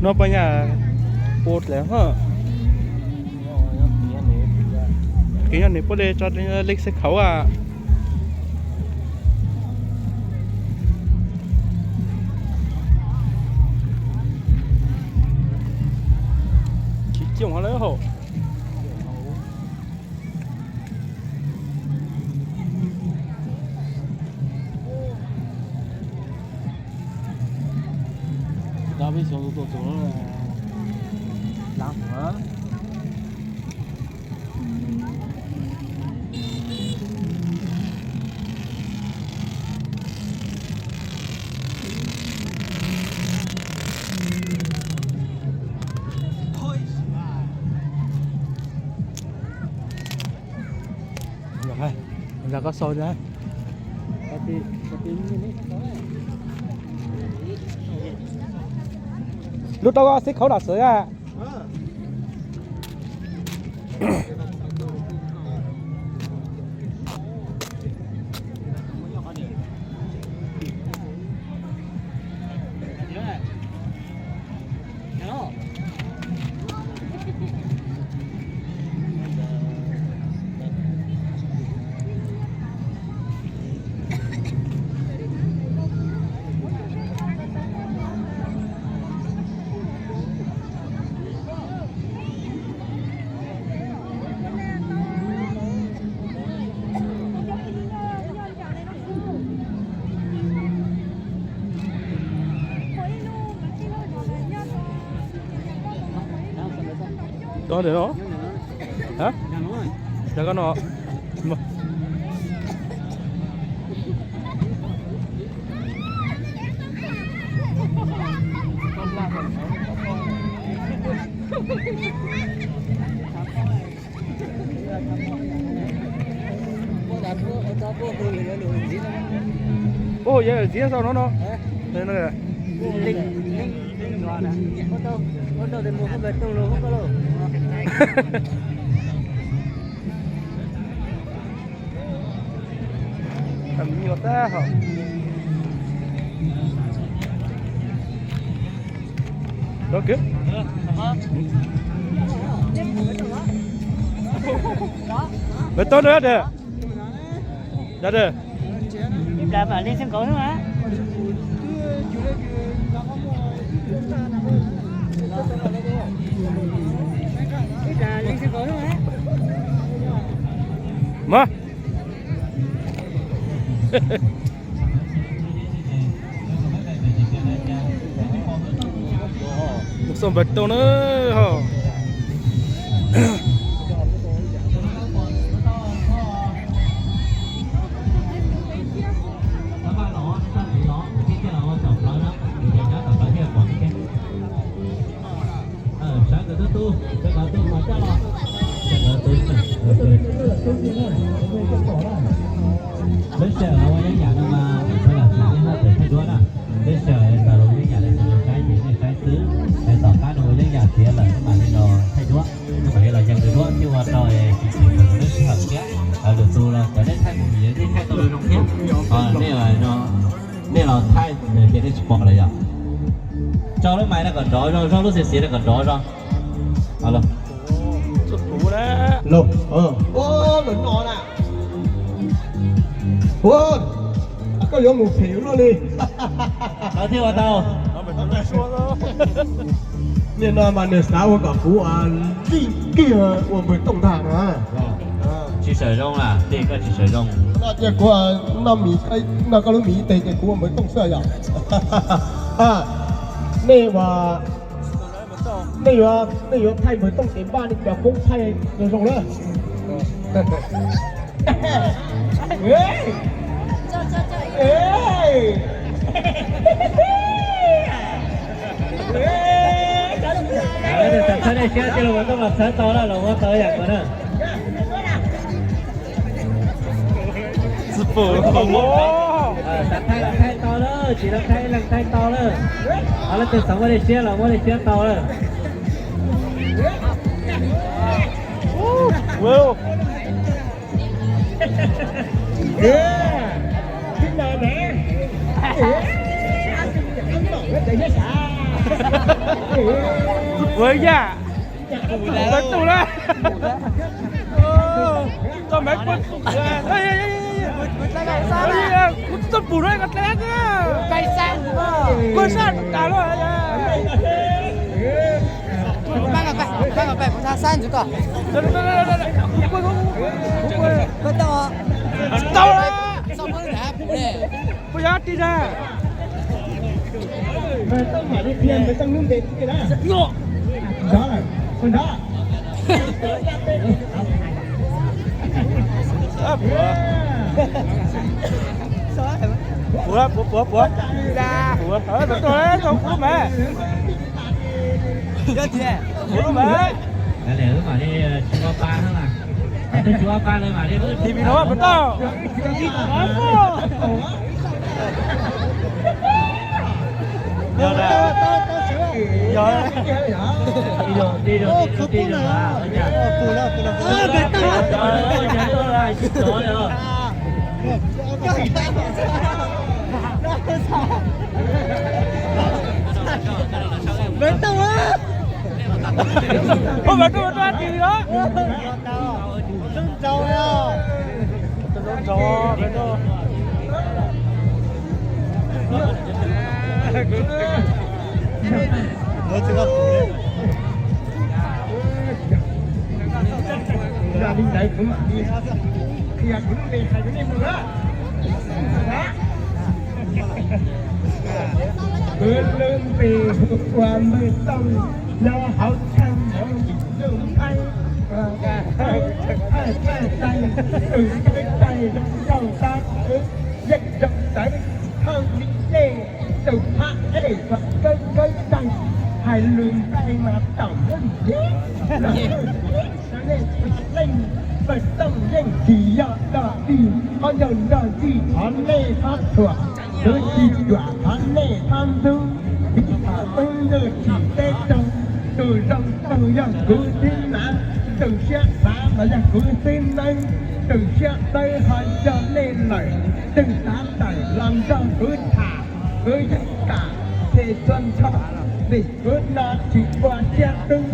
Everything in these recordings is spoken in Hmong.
No pas nyaj ua dlaim ho. Kev nyob nws puab le tso leej xeeb khauv a. Tsis coob lawm hauj. Los koj sau na. Lub rau koj xib khaub na xwb a. Tod ntawm no. Hab? Yog koj no. Ua yog txiv sau no no. Lawv tau na de. Ib plag mam li xeeb kauv xwb mas. Ib plag li xeeb kauv xwb mas. Mas. Mus xauj npawg Tooj na ho. Sawv ntawm tub tub, sawv ntawm tub mas coj los. Lub sij hawm no ua yeeb yam no mas sawv daws tsis txhob thaij duab na. Lub sij hawm tas los yeeb yam li no saib ces nej saib xwb, es tom qab no ua yeeb yam tiav lawm mam li los thaij duab, mam li los yeeb duab thiab ua rau tsis tsim nyog lub sij hawm thiab. Lwm tus los cov nej thaij mus ces nej thaij tau zoo thiab. Nej los thaij ces nej tsis pom lawm yom. Tso lub mais no kom nrov zog, zog lub xiav xiav no kom nrov zog. Lawm no na. Ua, koj yuav mus phem luaj li. Thiaj ua tau. Niag no mas nws xav ua kom kuv lij kiag ua npawg Tooj ntag no. Tsis sawv zoo lawm, tej koj tsis sawv zoo. Noj cia kuv noj mis, noj koj lub mis ib teg ces kuv ua npawg Tooj xwb yom. Nej ua, nej yuav, nej yuav thaij npawg Tooj ces npaj nej cov koob thaij zoo zoo na. Txhawb dej siab cia los ua Tooj los txhawb tau lawm, los ua tau yam nkaus na. Xav thaij los thaij tau lawm, tsis tau thaij los thaij tau lawm. Ho leej twg xav muab dej siab los muab dej siab tau lawm. Ua yam, tus na, tau me, kuv tsis tau pum na, koj dleb, kuv sab tas lawm. Tsis tau, tsis tau. Puas yog ti na? Puas, puas, puas, puas. Puas, tau, tau, tau, tau, mas. Puas, mas. Ti vi no puas tau? Yog na. Yog. Ua mas rau, rau ti vi no. Kwv lwm pem hu ua npawg Tooj, nyob hauv thaj hauv vim lub nqaij, thaj thaj tais, tus kawb tais zoo nkauj tab kwv, yeej zoo tawv thawj li dej, tus phab ej kawb kawb tais, hais lus nqaij mas taum lub ntiav los lub ntiav. Sawv nej txhua leej, npawg Tooj yeej tsis yog dog dig, qhov ncauj nrog dig thov nej txhob thuam, tus tsis cuam thov nej txhob ntxub, vim thaum ub ntuj tsim teb raug, tus zoo tug yog kuv thiab na, tus siab xav los yog kuv xwb nawb, tus siab dawb ho yog nej lawm, tus xav tawm los nrog kuv tham, kuv yeej kam them txhua nrho, vim kuv no tsis ua siab tub,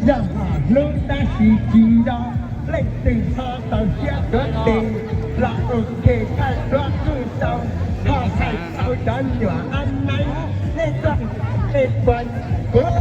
yog hom hlub tab sis tsis nco, leej twg ho txaus siab tuav tes los ua ke thaij duab kwj tau, ho thaij tau cov nyuam ab naib, nej tuaj nej puas kuv.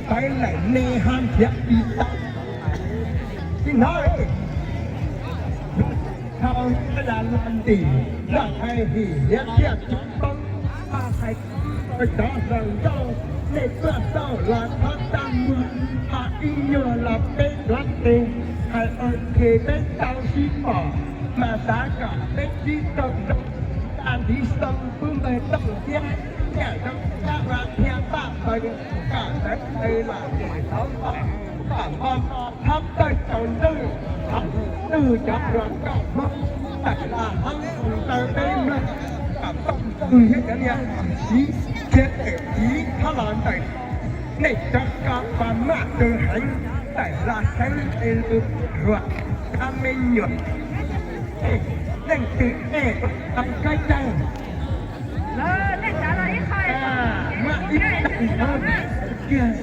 Tawv lawm nej ho nrhiav tsis tau. Tsis hnov, thaum yog los ntim, los hais him hiav thiaj tsis poob. Ho hais rau cov hluas nkauj, nej tuaj xauj los thov txaj muag, ho ib nyuag los peb duav tes, hais ua ke peb tau sib pom, mas xav kom peb sib raug zoo. Tag ntiv xoo pub npawg Tooj thiab niam zoo kab ua dhia paj paws, kom sawv daws los mus thov npog, kom npog npog thab tawj tsaus ntuj, thov ntuj cov hluas nkauj Hmoob tawm los hoob mus taw peb mloog, kom Tooj Tooj thiab cov niag siv thiab tawm tiv thab los ntawm nej cov ko pas maj rau heev, tawm los heev es lus ruam cov me nyuam. Leej twg nej tau kab cai? Muaj ib tug kiag.